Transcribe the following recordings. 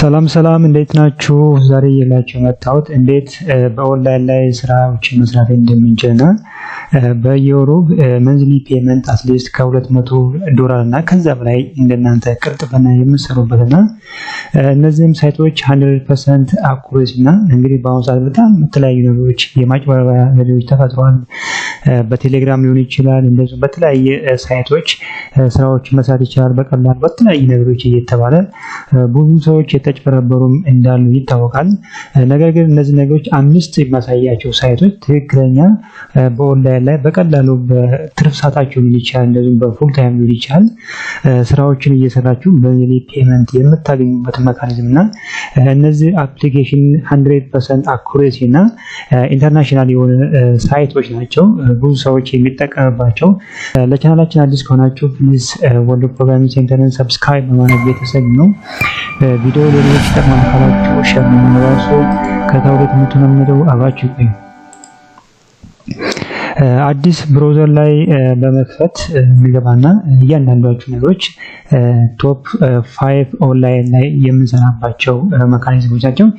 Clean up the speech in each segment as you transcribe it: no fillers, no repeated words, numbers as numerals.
ሰላም ሰላም፣ እንዴት ናችሁ? ዛሬ ይዤላችሁ የመጣሁት እንዴት በኦንላይን ላይ ስራዎችን መስራት እንደምንችልና በየወሩ monthly payment at least ከ200 ዶላር እና ከዛ በላይ እንደናንተ ቅልጥፍና የምንሰሩበትና እነዚህም site ኦች 100% accuracy እና እንግዲህ በአሁኑ ሰዓት በጣም የተለያዩ ነገሮች የማጭበርበሪያ ዘዴዎች ተፈጥረዋል። በቴሌግራም ሊሆን ይችላል፣ እንደዚሁም በተለያየ site ኦች ስራዎች መስራት ይችላል በቀላሉ በተለያዩ ነገሮች እየተባለ ብዙ ሰዎች የተጭበረበሩም እንዳሉ ይታወቃል። ነገር ግን እነዚህ ነገሮች አምስት የማሳያቸው site ኦች ትክክለኛ በኦንላይን ላይ በቀላሉ በትርፍ ሰዓታችሁ ሊሆን ይችላል፣ እንደዚሁም በ full time ሊሆን ይችላል፣ ስራዎችን እየሰራችሁ monthly payment የምታገኙበት mechanism እና እነዚህ application 100% accuracy እና international የሆነ site ኦች ናቸው፣ ብዙ ሰዎች የሚጠቀምባቸው። ለቻናላችን አዲስ ከሆናችሁ please ወሎ Programming Center ን subscribe በማድረግ ቤተሰብ ነው። ቪዲዮ ሌሎች ይጠቅማል ካላችሁ share በማድረግ ከታውሬ ትምህርቱ ነው የምንለው። አብራችሁ ይቆዩ። አዲስ browser ላይ በመክፈት እንገባና እያንዳንዷቸው ነገሮች top five online ላይ የምንሰራባቸው mechanism ኦች ናቸው።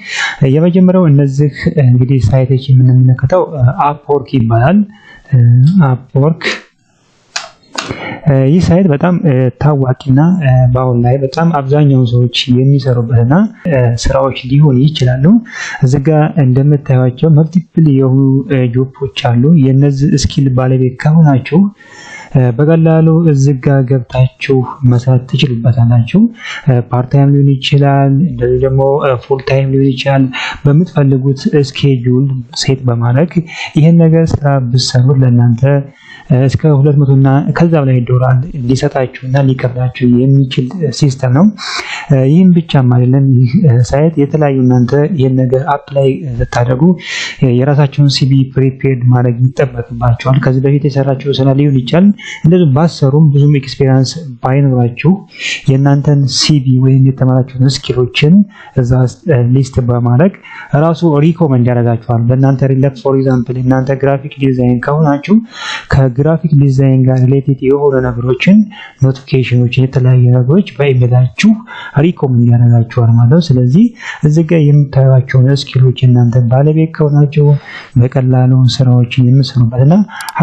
የመጀመሪያው እነዚህ እንግዲህ site ኦች የምንመለከተው Upwork ይባላል። Upwork፣ ይህ site በጣም ታዋቂና በአሁን ላይ በጣም አብዛኛውን ሰዎች የሚሰሩበትና ስራዎች ሊሆን ይችላሉ። እዚህ ጋ እንደምታዩቸው multiple የሆኑ job ኦች አሉ። የነዚህ skill ባለቤት ከሆናችሁ በቀላሉ እዚህ ጋ ገብታችሁ መስራት ትችሉበታላችሁ። Part time ሊሆን ይችላል፣ እንደዚህ ደግሞ full time ሊሆን ይችላል። በምትፈልጉት schedule set በማድረግ ይህን ነገር ስራ ብትሰሩት ለእናንተ እስከ 200 እና ከዛ በላይ ዶላር ሊሰጣችሁ እና ሊከፍላችሁ የሚችል system ነው። ይህም ብቻም አይደለም። ይህ site የተለያዩ እናንተ ይህን ነገር apply ስታደርጉ የራሳችሁን CV prepared ማድረግ ይጠበቅባችኋል። ከዚህ በፊት የሰራችሁ ስራ ሊሆን ይችላል። እንደዚሁ ባሰሩም ብዙም experience ባይኖራችሁ የእናንተን CV ወይም የተማራችሁትን skill ኦችን እዛ list በማድረግ ራሱ recommend ያደርጋችኋል። በእናንተ relate for example እናንተ graphic design ከሆናችሁ ከ graphic design ጋር related የሆኑ ነገሮችን፣ notification ኦችን፣ የተለያዩ ነገሮች በኢሜላችሁ recommend ያደርጋችኋል ማለት ነው። ስለዚህ እዚህ ጋር የምታዩቸውን skill ኦች እናንተ ባለቤት ከሆናችሁ በቀላሉ ስራዎችን የምትሰሩበት እና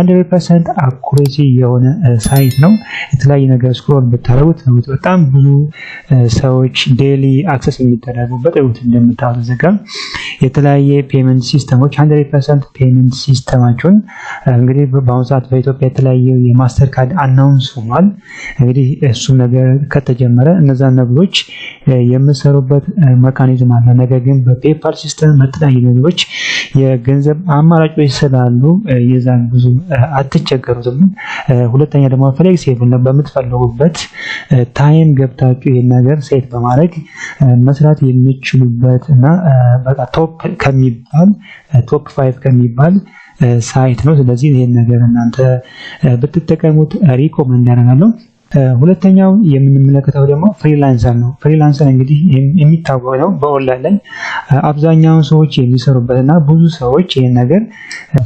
100% accuracy የሆነ site ነው። የተለያዩ ነገር scroll ብታደርጉት በጣም ብዙ ሰዎች daily access የሚደረጉበት እዩት። እንደምታዩት እዚህ ጋር የተለያየ payment system ኦች 100% payment system ኣቸውን እንግዲህ በአሁኑ ሰዓት በኢትዮጵያ የተለያየ የ Mastercard announce ሆኗል። እንግዲህ እሱም ነገር ከተጀመረ እነዛን ነገሮች የምሰሩበት mechanism አለ። ነገር ግን በ PayPal system በተለያዩ ነገሮች የገንዘብ አማራጮች ስላሉ የዛን ብዙ አትቸገሩትም። ሁለተኛ ደግሞ flexible ነው። በምትፈልጉበት time ገብታችሁ ይህን ነገር set በማድረግ መስራት የሚችሉበት እና በቃ top five ከሚባል site ነው። ስለዚህ ይህን ነገር እናንተ ብትጠቀሙት recommend ያደርጋለሁ። ሁለተኛው የምንመለከተው ደግሞ Freelancer ነው። Freelancer እንግዲህ የሚታወቅ ነው። በኦንላይን ላይ አብዛኛውን ሰዎች የሚሰሩበት እና ብዙ ሰዎች ይህን ነገር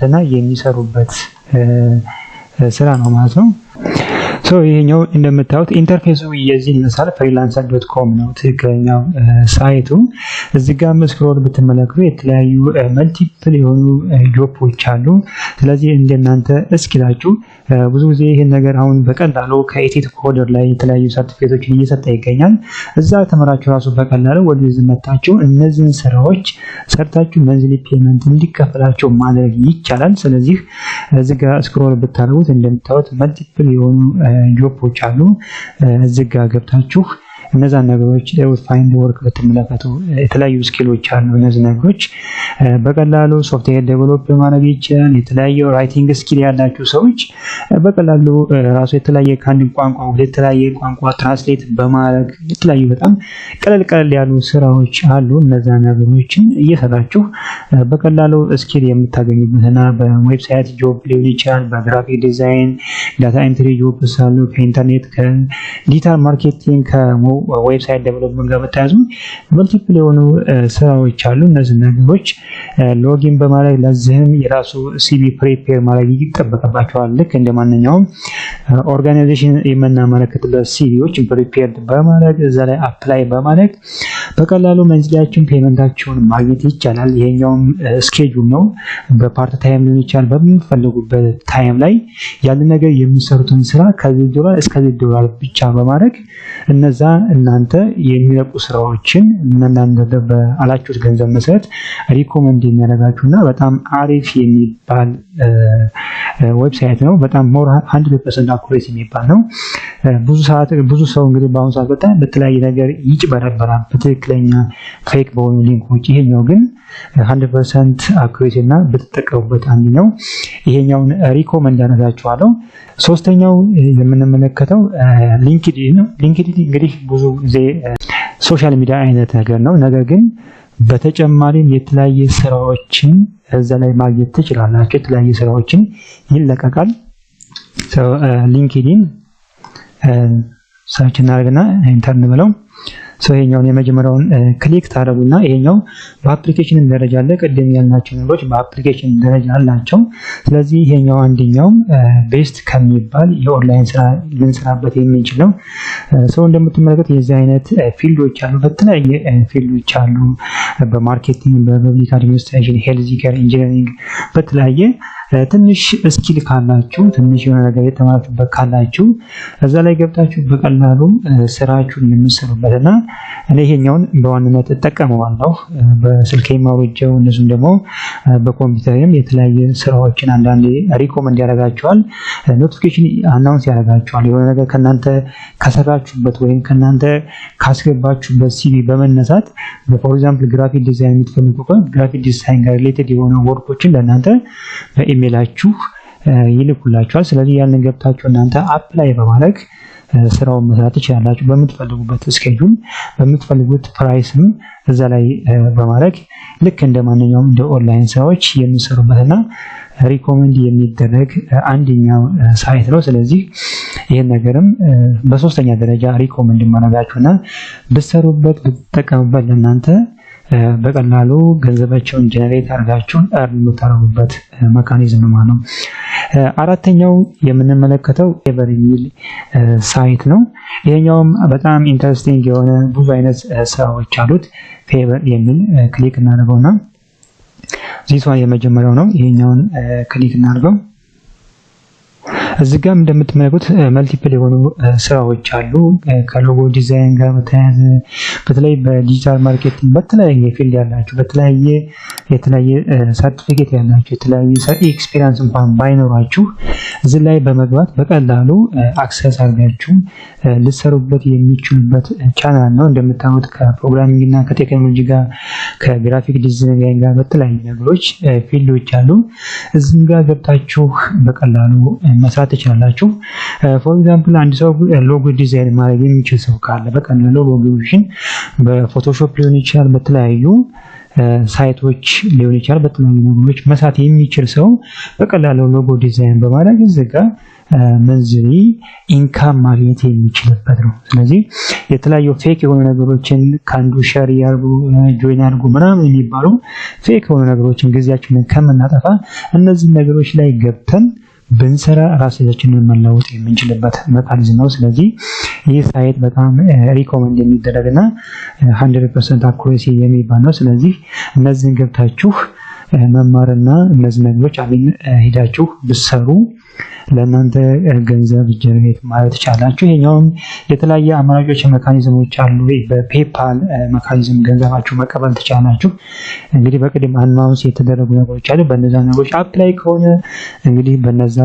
እና የሚሰሩበት ስራ ነው ማለት ነው። So ይሄኛው እንደምታዩት interface ኡ የዚህን ይመስላል። freelancer.com ነው ትክክለኛው site ኡ። እዚህ ጋር scroll ብትመለከቱ የተለያዩ multiple የሆኑ job ኦች አሉ። ስለዚህ እንደናንተ skill ኣችሁ ብዙ ጊዜ ይህን ነገር አሁን በቀላሉ ከኢቲት ኮደር ላይ የተለያዩ ሰርቲፊኬቶችን እየሰጠ ይገኛል። እዛ ተመራችሁ ራሱ በቀላሉ ወደዚህ መታችሁ እነዚህን ስራዎች ሰርታችሁ monthly payment እንዲከፈላቸው ማድረግ ይቻላል። ስለዚህ እዚህ ጋር scroll ብታደርጉት እንደምታዩት multiple የሆኑ job ኦች አሉ። እዚህ ጋር ገብታችሁ እነዛን ነገሮች find work ብትመለከቱ የተለያዩ skill ኦች አሉ። እነዚህ ነገሮች በቀላሉ software develop ማድረግ ይችላል። የተለያዩ writing skill ያላችሁ ሰዎች በቀላሉ ራሱ የተለያየ ከአንድ ቋንቋ ወደ የተለያየ ቋንቋ translate በማድረግ የተለያዩ በጣም ቀለል ቀለል ያሉ ስራዎች አሉ። እነዛ ነገሮችን እየሰራችሁ በቀላሉ skill የምታገኙበትና በ website job ሊሆን ይችላል፣ በ graphic design፣ data entry job አሉ፣ ከኢንተርኔት፣ ከ digital marketing፣ ከ website development ጋር በተያያዙ multiple የሆኑ ስራዎች አሉ። እነዚህ ነገሮች login በማድረግ ለዚህም የራሱ CV prepare ማድረግ ይጠበቅባቸዋል። ልክ እንደ ማንኛውም organization የምናመለክትበት CV ዎች prepare በማድረግ እዛ ላይ apply በማድረግ በቀላሉ monthly ያችሁን payment ኣችሁን ማግኘት ይቻላል። ይሄኛውም schedule ነው። በ part time ሊሆን ይችላል። በምትፈልጉበት time ላይ ያንን ነገር የሚሰሩትን ስራ ከዚህ ዶላር እስከዚህ ዶላር ብቻ በማድረግ እነዛ እናንተ የሚለቁ ስራዎችን እናንተ በአላችሁት ገንዘብ መሰረት recommend የሚያደርጋችሁና በጣም አሪፍ የሚባል website ነው። በጣም more 100% accurate የሚባል ነው። ብዙ ሰዓት ብዙ ሰው እንግዲህ በአሁኑ ሰዓት በጣም በተለያየ ነገር ይጭበረበራል፣ በትክክለኛ fake በሆኑ link ኦች። ይሄኛው ግን 100% accurate እና ብትጠቀሙበት አንደኛው ይሄኛውን recommend አደርጋችኋለሁ። ሶስተኛው የምንመለከተው LinkedIn ነው። LinkedIn እንግዲህ ብዙ ጊዜ social media አይነት ነገር ነው። ነገር ግን በተጨማሪም የተለያየ ስራዎችን እዛ ላይ ማግኘት ትችላላችሁ። የተለያየ ስራዎችን ይለቀቃል። LinkedIn search እናደርግና enter እንበለው። So ይሄኛውን የመጀመሪያውን click ታደርጉና ይሄኛው በ application ደረጃ አለ። ቅድም ያልናቸው ነገሮች በ application ደረጃ አላቸው። ስለዚህ ይሄኛው አንደኛውም best ከሚባል የኦንላይን ስራ ልንሰራበት የምንችል ነው። So እንደምትመለከቱት የዚህ አይነት field ኦች አሉ። በተለያየ field ኦች አሉ። በ marketing፣ በ public administration፣ health care፣ engineering በተለያየ ትንሽ skill ካላችሁ፣ ትንሽ የሆነ ነገር የተማራችሁበት ካላችሁ እዛ ላይ ገብታችሁ በቀላሉ ስራችሁን የምትሰሩበት እና እኔ ይሄኛውን በዋናነት እጠቀመዋለሁ። በስልኬ አውርጄው እነሱም ደግሞ በኮምፒውተርም የተለያየ ስራዎችን አንዳንዴ recommend ያደርጋቸዋል። Notification announce ያደርጋቸዋል። የሆነ ነገር ከእናንተ ከሰራችሁበት ወይም ከእናንተ ካስገባችሁበት CV በመነሳት፣ for example graphic design የምትፈልጉ ከሆነ graphic design ጋር related የሆነ work ኦችን ለእናንተ በኢሜይላችሁ ይልኩላችኋል። ስለዚህ ያንን ገብታችሁ እናንተ apply በማድረግ ስራውን መስራት ትችላላችሁ። በምትፈልጉበት schedule፣ በምትፈልጉት price ም እዛ ላይ በማድረግ ልክ እንደ ማንኛውም እንደ ኦንላይን ስራዎች የሚሰሩበትና recommend የሚደረግ አንደኛው site ነው። ስለዚህ ይህን ነገርም በሶስተኛ ደረጃ recommend ማድረጋችሁና ብትሰሩበት፣ ብትጠቀሙበት ለእናንተ በቀላሉ ገንዘባቸውን generate አድርጋችሁ earn የምታደርጉበት mechanism ነው ማለት ነው። አራተኛው የምንመለከተው Fiverr የሚል site ነው። ይሄኛውም በጣም interesting የሆነ ብዙ አይነት ስራዎች አሉት። Fiverr የሚል click እናደርገውና this one የመጀመሪያው ነው። ይሄኛውን click እናድርገው። እዚህ ጋር እንደምትመለከቱት multiple የሆኑ ስራዎች አሉ። ከ logo design ጋር በተያያዘ፣ በተለይ በ digital marketing በተለያየ field ያላችሁ፣ በተለያየ የተለያየ ሰርቲፊኬት ያላችሁ፣ የተለያየ experience እንኳን ባይኖራችሁ እዚህ ላይ በመግባት በቀላሉ access አድርጋችሁ ልትሰሩበት የሚችሉበት ቻናል ነው። እንደምታዩት ከ programming እና ከቴክኖሎጂ ጋር፣ ከ graphic design ጋር በተለያዩ ነገሮች field ኦች አሉ። እዚህም ጋር ገብታችሁ በቀላሉ መስራት ትችላላችሁ። For example አንድ ሰው logo design ማድረግ የሚችል ሰው ካለ በቀላሉ logo ዎችን በ Photoshop ሊሆን ይችላል፣ በተለያዩ site ኦች ሊሆን ይችላል፣ በተለያዩ ነገሮች መስራት የሚችል ሰው በቀላሉ logo design በማድረግ እዚህ ጋር monthly income ማግኘት የሚችልበት ነው። ስለዚህ የተለያዩ fake የሆኑ ነገሮችን ከአንዱ share ያርጉ፣ join ያርጉ ምናምን የሚባሉ fake የሆኑ ነገሮችን ጊዜያችንን ከምናጠፋ እነዚህ ነገሮች ላይ ገብተን ብንሰራ ራሳችንን መለወጥ የምንችልበት mechanism ነው። ስለዚህ ይህ site በጣም recommend የሚደረግ እና 100% accuracy የሚባል ነው። ስለዚህ እነዚህን ገብታችሁ መማርና እነዚህ ነገሮች አሚን ሄዳችሁ ብትሰሩ ለእናንተ ገንዘብ generate ማለት ትችላላችሁ። ይሄኛውም የተለያየ አማራጮች mechanism ኦች አሉ። በ PayPal mechanism ገንዘባችሁ መቀበል ትችላላችሁ። እንግዲህ በቅድም announce የተደረጉ ነገሮች አሉ። በእነዛ ነገሮች apply ከሆነ እንግዲህ በነዛ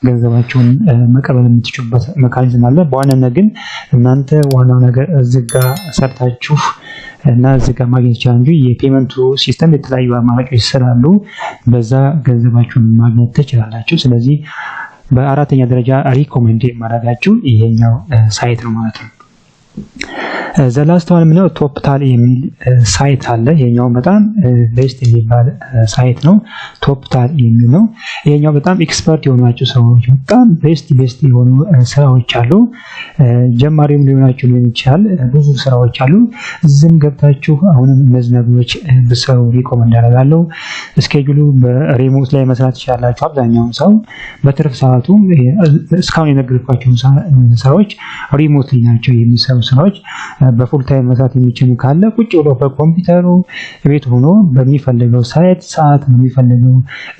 ገንዘባችሁን መቀበል የምትችሉበት mechanism አለ። በዋናነት ግን እናንተ ዋናው ነገር እዚህ ጋር ሰርታችሁ እና እዚህ ጋር ማግኘት ይችላል እንጂ የ payment ኡ system የተለያዩ አማራጮች ስላሉ በዛ ገንዘባችሁን ማግኘት ትችላላችሁ። ስለዚህ በአራተኛ ደረጃ recommend የማደርጋችሁ ይሄኛው site ነው ማለት ነው። The last one ምነው Toptal የሚል site አለ። ይሄኛው በጣም best የሚባል site ነው። Toptal የሚል ነው። ይሄኛው በጣም expert የሆናችሁ ሰዎች በጣም best best የሆኑ ስራዎች አሉ። ጀማሪም ሊሆናችሁ ሊሆን ይችላል። ብዙ ስራዎች አሉ። እዚህም ገብታችሁ አሁንም እነዚህ ነገሮች ብትሰሩ recommend አደርጋለሁ። Schedule ኡ በ remote ላይ መስራት ትችላላችሁ። አብዛኛውን ሰው በትርፍ ሰዓቱ እስካሁን የነገርኳቸውን ስራዎች remote ናቸው የሚሰሩ ስራዎች። በ full time መስራት የሚችሉ ካለ ቁጭ ብሎ በኮምፒውተሩ ቤት ሆኖ በሚፈልገው ሰዓት በሚፈልገው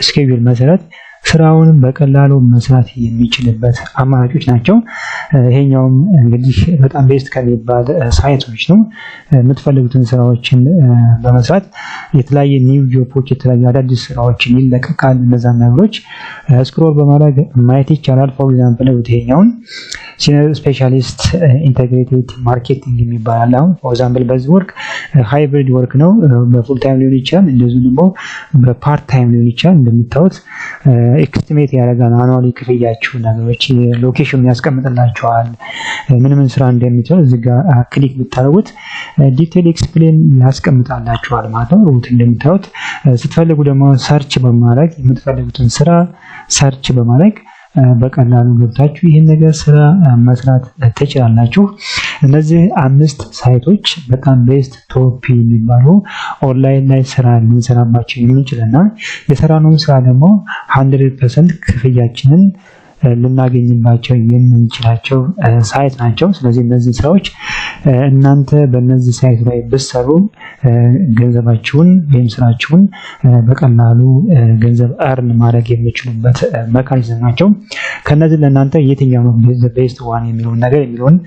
schedule መሰረት ስራውን በቀላሉ መስራት የሚችልበት አማራጮች ናቸው። ይሄኛውም እንግዲህ በጣም best ከሚባል site ኦች ነው። የምትፈልጉትን ስራዎችን በመስራት የተለያየ new job ኦች፣ የተለያዩ አዳዲስ ስራዎችን ይለቀቃል። እነዛን ነገሮች scroll በማድረግ ማየት ይቻላል። For example ይሄኛውን senior specialist integrated marketing የሚባል አለ። አሁን for example በዚህ work hybrid work ነው። በ full time ሊሆን ይችላል፣ እንደዚሁ ደግሞ በ part time ሊሆን ይችላል። እንደምታዩት estimate ያደርጋል። Annually ክፍያችሁ ነገሮች location ያስቀምጥላችኋል። ምን ምን ስራ እንደሚችል እዚህ ጋር click ብታደርጉት detail explain ያስቀምጣላችኋል ማለት ነው። ሩት እንደምታዩት ስትፈልጉ ደግሞ search በማድረግ፣ የምትፈልጉትን ስራ search በማድረግ በቀላሉ ገብታችሁ ይህን ነገር ስራ መስራት ትችላላችሁ። እነዚህ አምስት site ኦች በጣም best top የሚባሉ ኦንላይን ላይ ስራ ልንሰራባቸው የምንችልና የሰራነውን ስራ ደግሞ 100% ክፍያችንን ልናገኝባቸው የምንችላቸው site ናቸው። ስለዚህ እነዚህ ስራዎች እናንተ በእነዚህ site ላይ ብትሰሩ ገንዘባችሁን ወይም ስራችሁን በቀላሉ ገንዘብ earn ማድረግ የሚችሉበት mechanism ናቸው። ከነዚህ ለእናንተ የትኛው ነው best one የሚለውን ነገር የሚለውን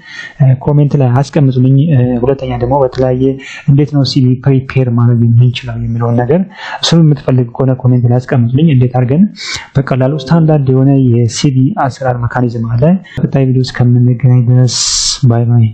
comment ላይ አስቀምጡልኝ። ሁለተኛ ደግሞ በተለያየ እንዴት ነው CV prepare ማድረግ የምንችለው የሚለውን ነገር እሱን የምትፈልግ ከሆነ comment ላይ አስቀምጡልኝ። እንዴት አድርገን በቀላሉ ስታንዳርድ የሆነ የ CV አሰራር mechanism አለ። ቀጣይ ቪዲዮ እስከምንገናኝ ድረስ bye bye።